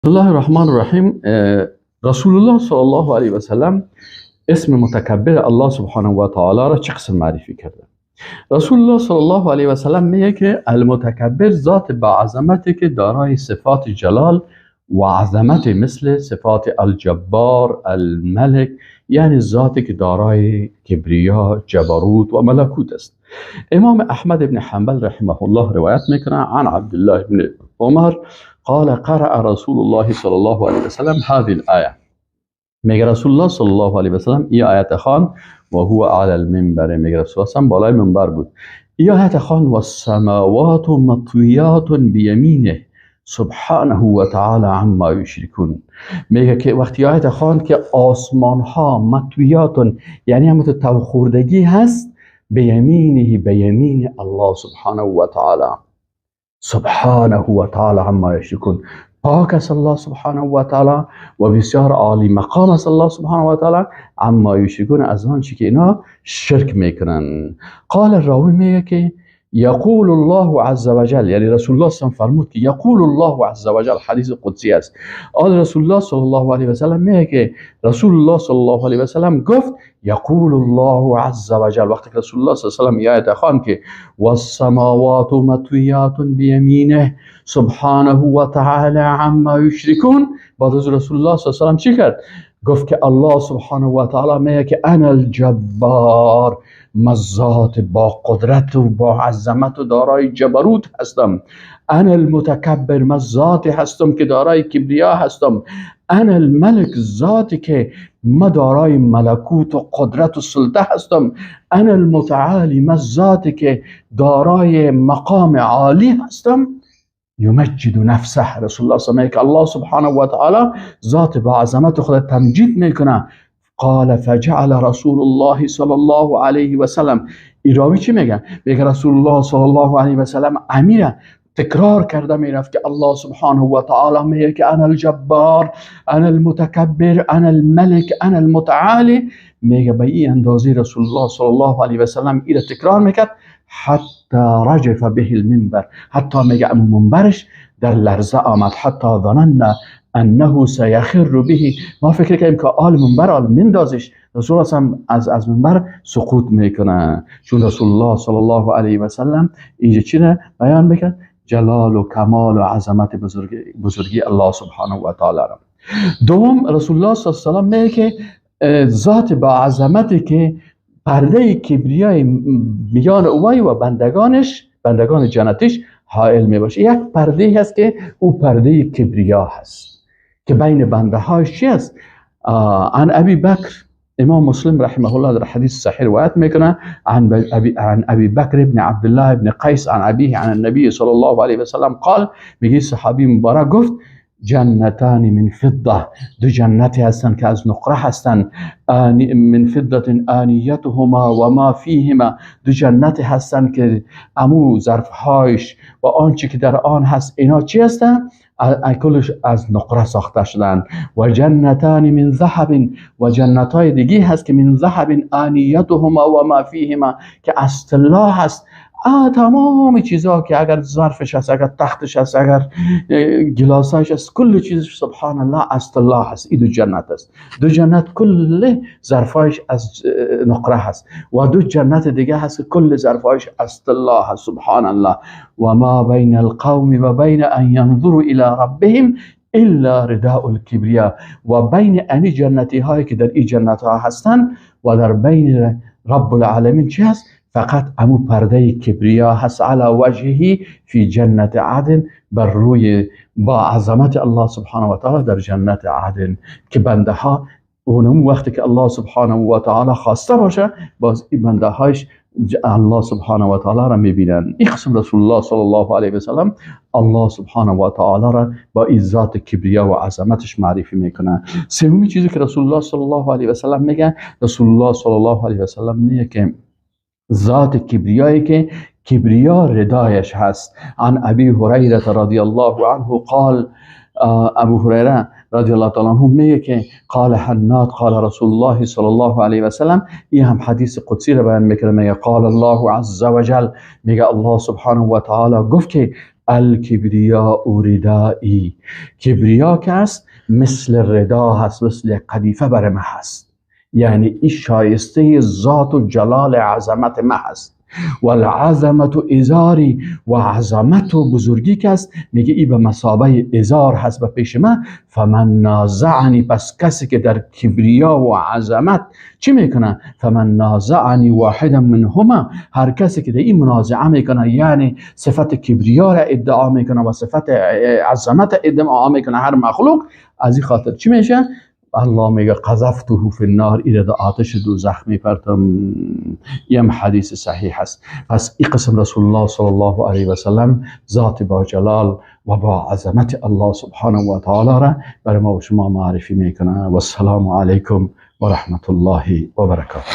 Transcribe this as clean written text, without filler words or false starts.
الله الرحمن الرحیم. رسول الله صلی الله علیه و سلم اسم متکبر الله سبحانه و تعالی را چه قسم معرفی کرده؟ رسول الله صلی الله علیه و سلم میگه که المتکبر ذات با عظمتی که دارای صفات جلال و عظمت مثل صفات الجبار، الملک، یعنی ذاتی که دارای کبریا، جبروت و ملکوت است. امام احمد بن حنبل رحمه الله روایت میکنه عن عبدالله بن عمر قال قرأ رسول الله صلی الله علیه وسلم هذه الآیه. میگه رسول الله صلی الله علیه وسلم این آیت خواند و هو علی المنبر. میگه رسول الله بالای منبر بود، این آیت خواند: و السماوات مطویات بیمینه سبحانه و تعالی عما یشرکون. میگه که وقتی آیت خواند که آسمان ها مطویات، یعنی هم توخوردگی هست، بیمینه، بیمین الله سبحانه و تعالی، سبحانه و تعالی عما یشرکون، پاک است الله سبحانه و تعالی و بسیار عالی مقام است الله سبحانه و تعالی، عما یشرکون، از آنچه که اینا شرک میکنن. قال الراوی میگه که یقول الله عز وجل، یعنی رسول الله صلی فرمود که یقول الله عز وجل، حدیث قدسی است. آل رسول الله صلی الله علیه و سلم میگه که رسول الله صلی الله علیه و سلم گفت یقول الله عز وجل. وقتی که رسول الله صلی الله علیه و سلم آیت خواند که والسماوات مطویات بیمینه سبحانه و تعالی عما یشرکون، بعد از رسول الله صلی الله علیه و سلم چی کرد؟ گفت که الله سبحانه و تعالی میگه که انا الجبار، من ذات با قدرت و با عظمت و دارای جبروت هستم. انا المتکبر، من ذات هستم که دارای کبریا هستم. انا الملک، ذاتی که من دارای ملکوت و قدرت و سلطه هستم. انا المتعالی، من ذاتی که دارای مقام عالی هستم. یمجد نفسه، رسول الله صلی الله علیه و الله سبحانه و تعالی ذات با عظمت خود تمجید میکنه. قال فجعل رسول الله صلی الله علیه و سلم، این راوی چی میگه؟ میگه رسول الله صلی الله علیه و سلم امیره تکرار کرده میرفت که الله سبحانه و تعالی میگه که انا الجبار، انا المتکبر، انا الملک، انا المتعالی. میگه به این اندازه رسول الله صلی الله علیه و سلم این تکرار میکرد حتی رجف به المنبر، حتی میگه امو منبرش در لرزه آمد، حتی ظننا انه سیخر به، ما فکر کردیم که آل منبر آل مندازش، رسول الله از منبر سقوط میکنه. چون رسول الله صلی الله علیه و سلم اینجا چی را بیان میکرد؟ جلال و کمال و عظمت بزرگی الله سبحانه و تعالی را. دوم، رسول الله صلی الله علیه و سلم میگه که ذات با عظمتی که پرده کبریای میان اوی و بندگانش، بندگان جنتش حائل می باشه. یک پرده هست که او پرده کبریا هست که بین بنده هاش چی است؟ عن ابی بکر، امام مسلم رحمه الله در حدیث صحیح روایت میکنه عن ابی بکر ابن عبد الله ابن قیس عن ابیه عن النبی صلی الله علیه و سلم قال، میگه صحابی مبارک گفت جنتان من فضه، دو جنتی هستند که از نقره هستند، من فضة آنیتهما و ما فیهما، دو جنتی هستند که امو ظرفهایش و آنچه که در آن هست اینا چی هستند؟ کلش از نقره ساخته شدن. و جنتان من ذهب، و جنت های دیگه هست که من ذهب آنیتهما و ما فیهما، که از طلا هست. تمام چیزها که اگر ظرفش هست، اگر تختش هست، اگر گلاسش هست، کل چیزش سبحان الله از طلا هست. این دو جنت است، دو جنت کل ظرفایش از نقره هست و دو جنت دیگه هست که کل ظرفایش از طلا هست. سبحان الله. و ما بین القوم و بین ان ینظروا الی ربهم الا رداء الکبریا، و بین امی جنتی هایی که در این جنت ها هستند و در بین رب العالمین چی هست؟ فقط امو پرده کبریا هست. علی وجهه فی جنت عدن، بر روی با عظمت الله سبحانه و تعالی در جنت عدن، که بنده ها اونم وقتی که الله سبحانه و تعالی خواسته باشه باز این بنده هایش الله سبحانه و تعالی را میبینن. این قسم رسول الله صلی الله علیه و سلم الله سبحانه و تعالی را با این ذات کبریا و عظمتش معرفی میکنه. سومی چیزی که رسول الله صلی الله علیه و سلم میگه، رسول الله صلی الله علیه و سلم میگه که ذات کبریایی که کبریا ردایش هست. عن ابی هریره رضی الله عنه قال، ابو هریره رضی الله تعالی عنه میگه که قال حناد قال رسول الله صلی الله علیه و سلم، این هم حدیث قدسی رو بیان میکنه، میگه قال الله عز وجل، میگه الله سبحانه و تعالی گفت که الکبریا ردایی، کبریا که است مثل ردا هست، مثل قدیفه بر ما هست، یعنی این شایسته ذات و جلال عظمت ما هست. والعظمت ازاری، و عظمت و بزرگی که است میگه ای به مثابه ازار هست به پیش من. فمن نازعنی، پس کسی که در کبریا و عظمت چی میکنه؟ فمن نازعنی واحدا منهما، هر کسی که در این منازعه میکنه، یعنی صفت کبریا را ادعا میکنه و صفت عظمت ادعا میکنه هر مخلوق، از این خاطر چی میشه؟ الله میگه قذفته فی النار، ایره در آتش دوزخ میپرتم. یم حدیث صحیح هست. پس این قسم رسول الله صلی الله علیه و سلم ذات با جلال و با عظمت الله سبحانه و تعالی را برای ما و شما معرفی میکنه. و السلام علیکم و رحمت الله و برکاته.